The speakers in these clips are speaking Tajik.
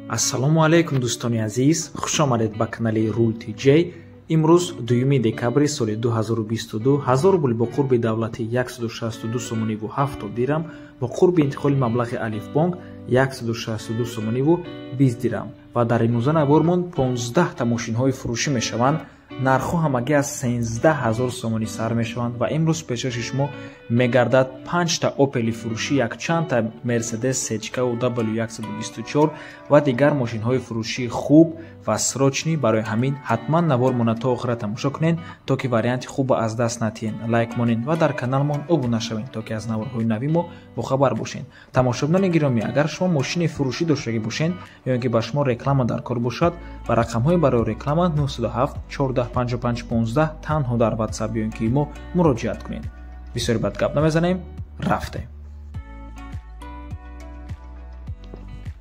Ассалому алайкум дӯстони азиз, хуш омадед ба канали Рул ТЖ. Имрӯз 2 декабри соли 2022 1000 рубл бо қурби давлатӣ 162 сомониву 70 дирам, бо қурби интиқоли маблағи Алифбонк 162 сомониву 20 дирам. Ва дар имрӯза навормон 15 та мошинҳои фурӯшӣ мешаванд. Нархҳо ҳамагӣ аз 13 000 сомонӣ сар мешаванд ва имрӯз пешкаши шумо мегардад 5 та Опели фурӯшӣ, якчанд та Мерседес Сечкау W124 ва дигар мошинҳои фурӯшии хуб ва срочный. Барои ҳамин ҳатман навормона то охира тамошо кунед, то ки варианти хубро аз даст натиҳед. Лайк монед ва дар каналмон обуна шавед, то ки аз наворҳои нави мо бохабар бошед. Тамошобинони гиромӣ, агар шумо мошини фурӯшӣ доштагӣ бошед ё ин ки ба шумо реклама дар кор бошад, ба рақамҳои барои реклама 907 14 55 15 танҳо дар WhatsApp ё ин ки мо муроҷиат кунед. Бисёри бад гап намезанем, рафтем.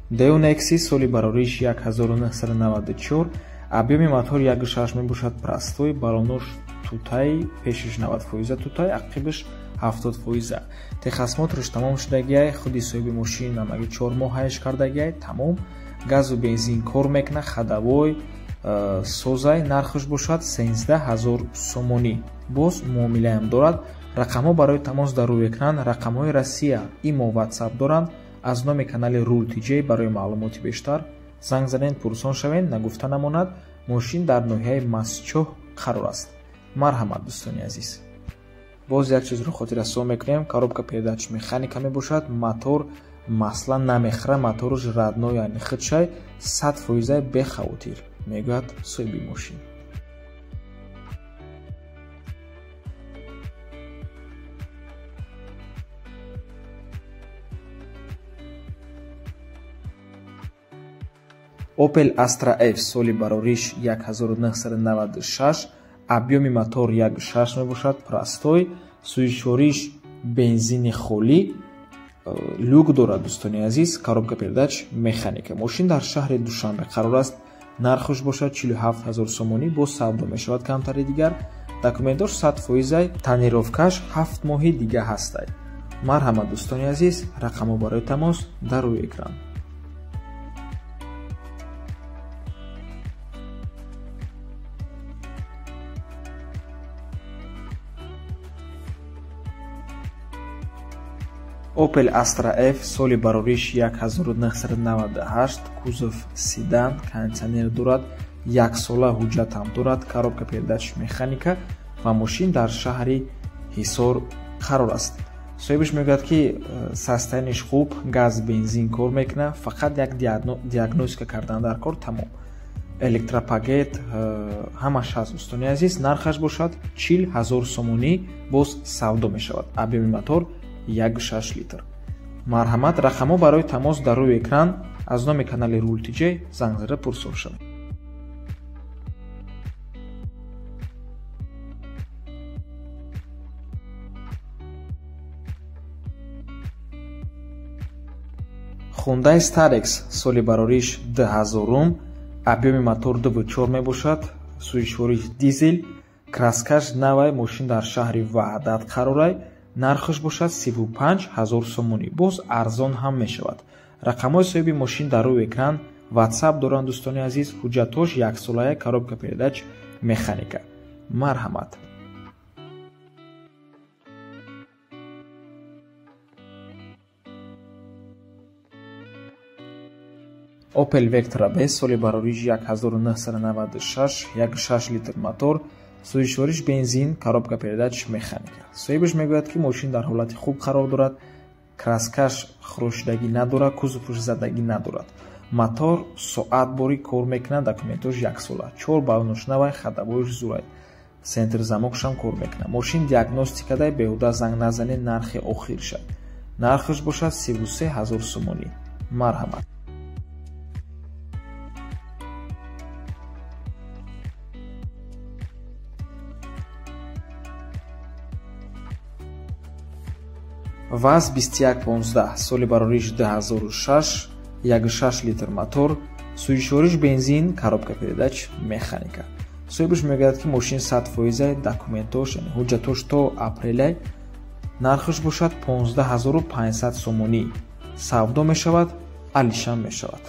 Део Nexi соли барориш 1994, объёми мотор 1.6 мебошад, простой, балонош тутай, пешиш 90% тутай, ақибаш 70%. Техосмотрш тамом шудагиай, худи соҳиби мошин ҳамагӣ 4 моҳ ҳайш кардагиай, тамом. Газу бензин кор мекунад, ходовой созай, нархаш бошад 13 000 сомонӣ. Боз муомилаам дорад. Рақамҳо барои тамос дар рӯи экран, рақамҳои Россия, имо, WhatsApp доранд. Аз номи канали Рул ТЖ барои маълумоти бештар занг занед, пурсон шавед. Нагуфта намонад, мошин дар ноҳияи Мастчоҳ қарор аст. Марҳамат, дӯстони азиз. Боз як чизро хотиррасон мекунем, коробка передач механика мебошад, мотор масла намехӯра, мотораш родной, яъне худшай, 100% бехавотир, мегӯяд соҳиби мошин. Opel Astra F соли барориш 1996, объёми мотор 1.6 мебошад, простой, сӯзишвориш бензини холӣ, люк дорад, дӯстони азиз, коробка передач механика. Мошин дар шаҳри Душанбе қарор аст. Нархаш бошад 47 000 сомонӣ, боз савдо мешавад камтари дигар. Документош 100%, тонировкаш 7 моҳи дига ҳастай. Марҳамат, дӯстони азиз, рақамҳо барои тамос дар рӯи экран. Opel Astra F соли барориш 1998, кузов седан, кондитсионер дорад, яксола ҳуҷҷат ҳам дорад, коробка передач механика ва мошин дар шаҳри Ҳисор қарор аст. Соҳибаш мегӯяд, ки состояниш хуб, газ, бензин кор мекунад, фақат як диагностика кардан дар кор, тамом. Электропакет ҳамаш ҳаст, дӯстони азиз, нархаш бошад 40 000 сомонӣ, боз савдо мешавад. Объёми мотор 1.6 литр. Марҳамат, рақамҳо барои тамос дар рӯи экран. Аз номи канали Рул ТЖ занг зада пурсон шавед. Hyundai Starex соли барориш 2000, объёми мотор 2.4 мебошад, сӯзишвориш дизел, краскаш навай, мошин дар шаҳри Ваҳдат қарорай. Нархаш бошад 35 000 сомонӣ, боз арзон ҳам мешавад. Рақамҳои соҳиби мошин дар рӯи экран, WhatsApp доранд, дӯстони азиз, ҳуҷҷатҳош яксолая, коробка передач механика. Марҳамат. Opel Vectra B соли барориш 1996, 1.6 литр мотор, сӯзишвориш бензин, коробка передач механика. Соҳибаш мегӯяд, ки мошин дар ҳолати хуб қарор дорад, краскаш хӯрошидагӣ надорад, кузовш задагӣ надорад. Мотор соат борӣ кор мекунад, документош яксола, 4 баллонош навай, ходовойш зурай, центр замокшам кор мекунад. Мошин диагностикадай, беҳуда занг назанед, нархи охир шад. Нархаш бошад 33 000 сомонӣ. Марҳамат. ВАЗ 2115 соли барориш 2006, 1.6 литр мотор, сӯзишвориш бензин, коробка передач механика. Соҳибаш мегӯяд, ки мошин 100%, документош, яъне ҳуҷҷатош то апрелай, нархаш бошад 15 500 сомонӣ. Савдо мешавад, алишам мешавад.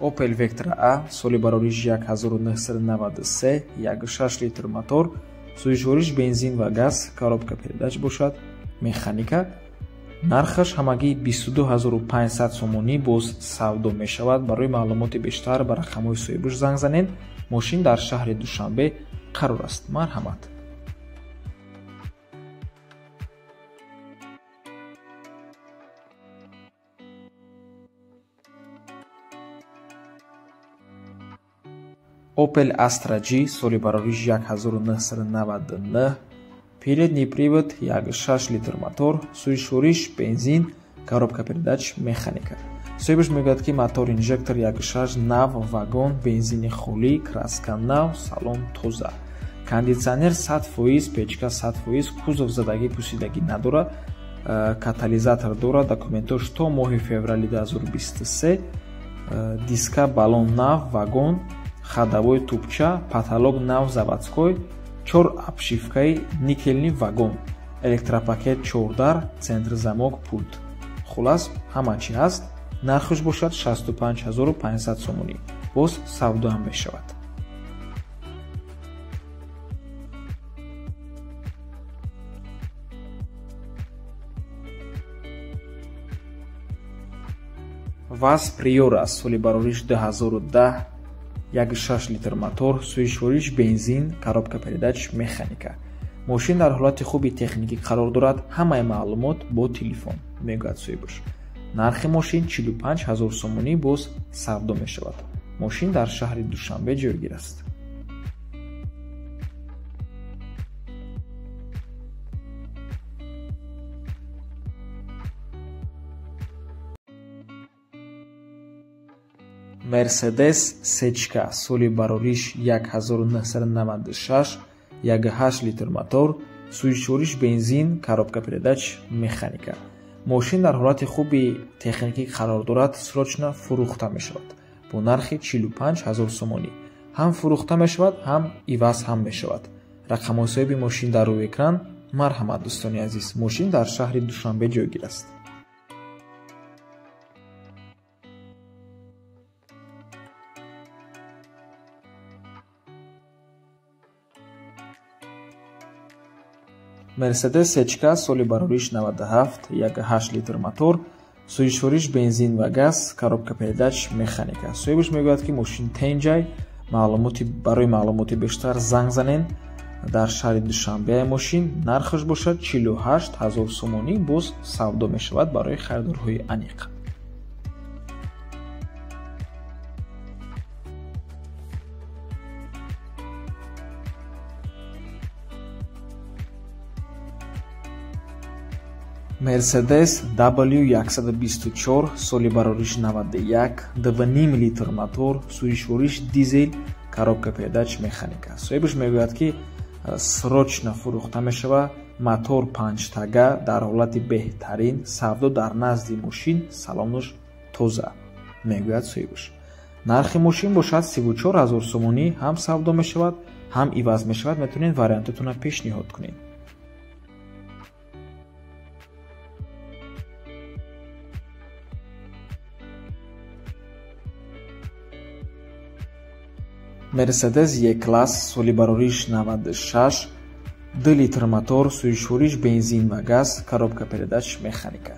Opel Vectra A соли барориш 1993, 1.6 литр мотор, сӯзишвориш бензин ва газ, коробка передач бошад, механика. Нархаш ҳамагӣ 22500 сомонӣ боз савдо мешавад. Барои маълумоти бештар ба рақамҳои соҳибаш занг занед. Мошин дар шаҳри Душанбе қарор аст. Марҳамат. Opel Astra G соли барориш 1999, передний привод, 1.6 литр мотор, сӯзишвориш бензин, коробка передач механика. Соҳибаш мегӯяд, ки мотор инжектор 1.6 нав, вагон, бензини холӣ, краска нав, салон тоза. Кондитсионер 100%, печка 100%, кузов задагӣ пусидагӣ надорад, катализатор дорад, документош то моҳи феврали 2023, диска баллон нав, вагон, ходовой тупча, потолок нав заводской, 4 обшивкаи никелни вагон, электропакет 4, центр замок, пульт. Хулас, ҳама чӣ ҳаст. Нархаш бошад 65500 сомонӣ. Боз савдо ҳам мешавад. ВАЗ Приора соли барориш 2010, 1.6 литр мотор, сӯзишвориш бензин, коробка передач механика. Мошин дар ҳолати хуби техникӣ қарор дорад. Ҳамаи маълумот бо телефон, мегӯяд соҳибаш. Нархи мошин 45000 сомонӣ боз савдо мешавад. Мошин дар шаҳри Душанбе ҷойгир аст. Mercedes Сечка соли барориш 1996, 1.8 литр мотор, сӯзишвориш бензин, коробка передач механика. Мошин дар ҳолати хуби техникӣ қарор дорад, срочно фурӯхта мешавад бо нархи 45000 сомонӣ. Ҳам фурӯхта мешавад, ҳам иваз ҳам мешавад. Рақамҳои соҳиби мошин дар рӯи экран. Марҳамат, дӯстони азиз, мошин дар шаҳри Душанбе ҷойгир аст. Mercedes Сечка соли барориш 97, 1.8 литр мотор, сӯзишвориш бензин ва газ, коробка передач механика. Соҳибаш мегӯяд, ки мошин тенҷай. Барои маълумоти бештар занг занед. Дар шаҳри Душанбе мошин, нархаш бошад 48000 сомонӣ, боз савдо мешавад барои харидорҳои аниқ. Mercedes W124 соли барориш 91, 2.5 литр мотор, сӯзишвориш дизел, коробка передач механика. Соҳибаш мегӯяд, ки срочно фурӯхта мешавад. Мотор 5 тага дар ҳолати беҳтарин, савдо дар назди мошин, салонаш тоза, мегӯяд соҳибаш. Нархи мошин бошад 34000 сомонӣ, ҳам савдо мешавад, ҳам иваз мешавад. Метавонед вариантатонро пешниҳод кунед. Mercedes E-класс соли барориш 96, 2 литр мотор, сӯзишвориш бензин ва газ, коробка передач механика.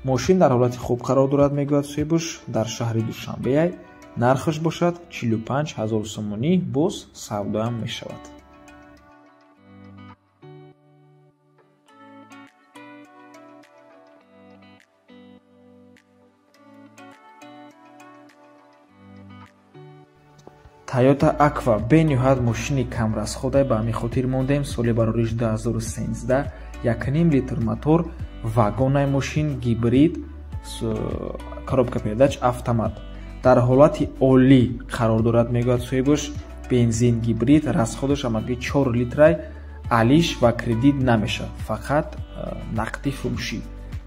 Мошин дар ҳолати хуб қарор дорад, мегӯяд соҳибаш, дар шаҳри Душанбе. Нархаш бошад 45000 сомонӣ, боз савдоам мешавад. Toyota Aqua бениҳоят мошини камрасходай, ба ҳамин хотир мондем. Соли барориш 2013, 1.5 литр мотор, вагонай мошин, гибрид, коробка передач автомат. Дар ҳолати олӣ қарор дорад, мегӯяд соҳибаш. Бензин гибрид, расходаш ҳамагӣ 4 литрай, алиш ва кредит намешавад, фақат нақди фурӯшӣ.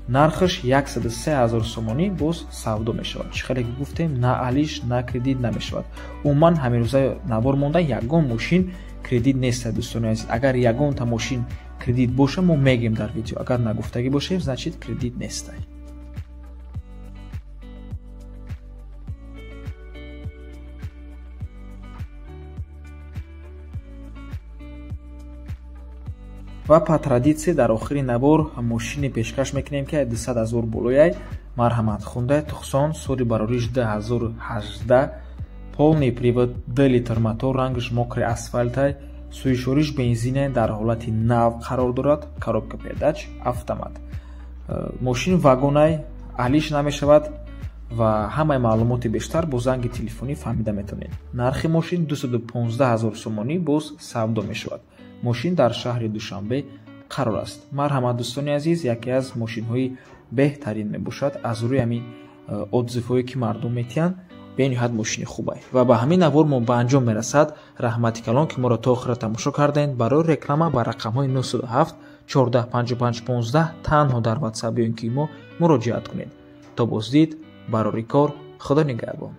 Нархаш 103000 сомонӣ, боз савдо мешавад. Чӣ хеле ки гуфтем, на алиш, на кредит намешавад. Умуман ҳамин рӯза навор монда ягон мошин кредит нест, дӯстони азиз. Агар ягонта мошин кредит боша, мо мегем дар видео. Агар нагуфтагӣ бошем, значит кредит нестай. Ва по традиция дар охири навор мошине пешкаш мекунем, ки 200 ҳазор болояй. Марҳамат, Хундай Тусон, соли барориш 2018, полный привод, 2 литр мотор, рангаш мокрый асфальтай, сӯзишвориш бензине, дар ҳолати нав қарор дорад, коробка передач автомат. Мошин вагонай, алиш намешавад ва ҳамаи маълумоти бештар бо занги телефонӣ фаҳмида метавонед. Нархи мошин 215 ҳазор сомонӣ, боз савдо мешавад. Мошин дар шаҳри Душанбе қарор аст. Марҳамат, дӯстони азиз, яке аз мошинҳои беҳтарин мебошад. Аз рӯи ҳамин отзывҳое, ки мардум метиҳанд, бениҳоят мошини хубай. Ва ба ҳамин навор мо ба анҷом мерасад. Раҳмати калон, ки моро то охира тамошо кардем. Барои реклама ба рақамҳои 907 14 55 15 танҳо дар Ватсап ё ин ки мо муроҷиат кунед. То боздид, барори кор, Худо нигаҳбон.